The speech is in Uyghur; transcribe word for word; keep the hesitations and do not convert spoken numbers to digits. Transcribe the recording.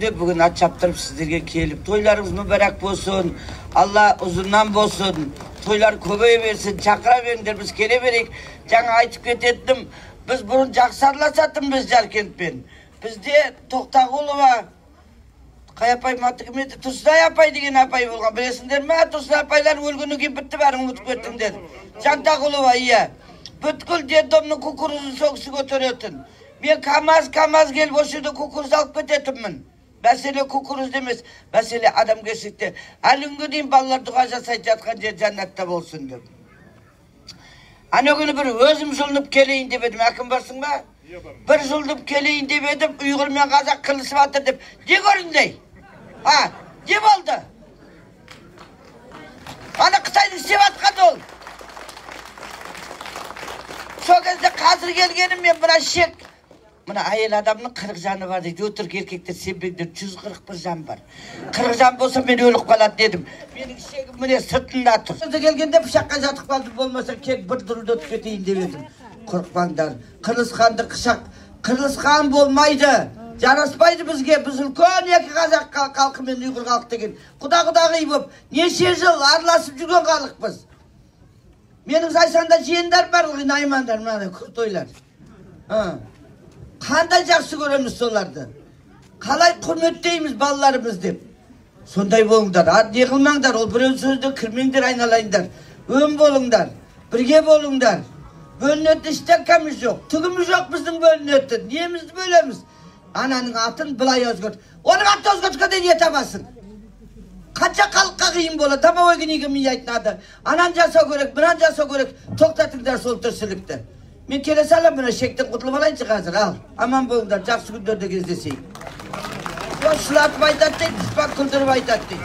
دەپ بۈگۈن ئات چاپتۇرۇپ سىزلەرگە كېلىپ، تويلارىڭىز مۇبارەك بولسۇن. ئاللا ئۇزۇندىن بولسۇن. تويلار كۆپەيەۋەرسۇن، چاقىراۋېرىڭلار، بىز كېلىۋېرەيلى. جاڭا ئېيتىپ كېتەتتىم. بىز بۇرۇن جاقسارلاشاتتىم بىز جاركەنت بىلەن. بىزدە توختاغۇلوۋا، قايا ئاپاي، ماتىكىمىدە تۇرسۇنئاي ئاپاي دېگەن ئاپاي بولغان، بىلەسىلەرمۇ؟ تۇرسۇنئاي ئاپايلار ئۆلگەندىن كېيىن بىتتى، بارىڭ، ئۇنتۇپ كەتتىڭلار. جانتاغۇلوۋا، ئىيە. بۈتكۈل دېدومنى كۇكۇرۇزنى سوكىسىغا كۆتۈرۈۋەتتىم. مەن كاماز، كاماز كېلىپ ئوشۇدا كۇكۇرۇز ئېلىپ كېتەتتىممەن. مەسىلە كۇكۇرۇزدا ئەمەس، مەسىلە ئادەمگەرچىلىكتە. ھەلىگۈنگە دېيىن بالىلار دۇئا جاساپ ياتقان يەر جەننەتتە بولسۇن دەپ. ئانا كۈنى بىر ئۆزۈم زۇلۇنۇپ كېلەيلى دەپ ئىدىم. ھەكىم بارسىڭما؟ بىر زۇلۇنۇپ كېلەيلى دەپ ئىدىم. ئۇيغۇر بىلەن قازاق قىرىلىشىۋاتىدۇ دەپ. نېمە كۆرۈندى؟ ھە؟ نېمە بولدى؟ ئانا قىتاينىڭ سېۋەتقان ئول. شۇ كەزدە ھازىر كەلگىنىم مەن بىر شەك. مانا ئايال ئادەمنىڭ قىرىق جانى بار دەيدۇ. يوتۇرۇق ئەركەكلەر سەبىيلەر يۈز قىرىق بىر جان بار. قىرىق جان بولسا مەن ئۆلۈپ قالاتتىم دەيدۇ. مېنىڭ ئىشىكىم مانا سىرتىمدا تۇر. سىزگە كەلگەندە پىشاققا ياتىپ قالدىم، بولمىسا كەل بىر دۇردۇتۇپ كېتەيلى دەپ ئىدىم. قورقماڭلار. قىرىلىسقاندا قىشاق، قىرىلىسقان بولمايدۇ. جاراشمايدۇ بىزگە. بىز ئۇلكان ياكى قازاق خەلقى، مەن ئۇيغۇر خەلقى دېگەن. قۇدا قۇداغى بولۇپ نەچچە يىل ئارىلىشىپ يۈرگەن خەلق بىز. مېنىڭ زايساندا جىيەندەر بار، نايماندار، مانا كۇرتويلار. ھە. قانداق ياخشى كۆرىمىز سولارنى. قالاي قۇرمەتلەيمىز بالىلىرىمىز دەپ. شۇنداي بولۇڭلار. ھە، يىغىلماڭلار، ئۇ بىرەۋ سۆزدە كىرمەڭلار، ئاينالايدۇ. ئۆم بولۇڭلار. بىرگە بولۇڭلار. بىر نۆۋەتتە ھېچ تەكەمىز يوق. تۈگىمىز يوق بىزنىڭ بىر نۆۋەتتە. نېمىمىزنى بۆلىمىز؟ ئانانىڭ ئاتىنى بىلا يازغۇر. ئۇنىڭ ئاتى يازغۇرغا دەيدۇ يېتەلمەسسىڭ. قانچە خەلققە قىيىن بولىدۇ. تاماۋاگىنى يېگىنمۇ يەتمەيدۇ. ئانان جاسا كېرەك، بىران جاسا كېرەك. توختىتىڭلار سول تىرىشچىلىكنى. مەن كېلىسەملا مانا شەكتىن قۇتۇلۇپ ئالايچۇ ھازىر. ئال. ئامان بولۇڭلار. جاخشى كۈنلەردە كۆرۈشەيلى. ياخشىلار ئېيتاتتى، دۇشمەن كۈلدۈرۈپ ئېيتاتتى.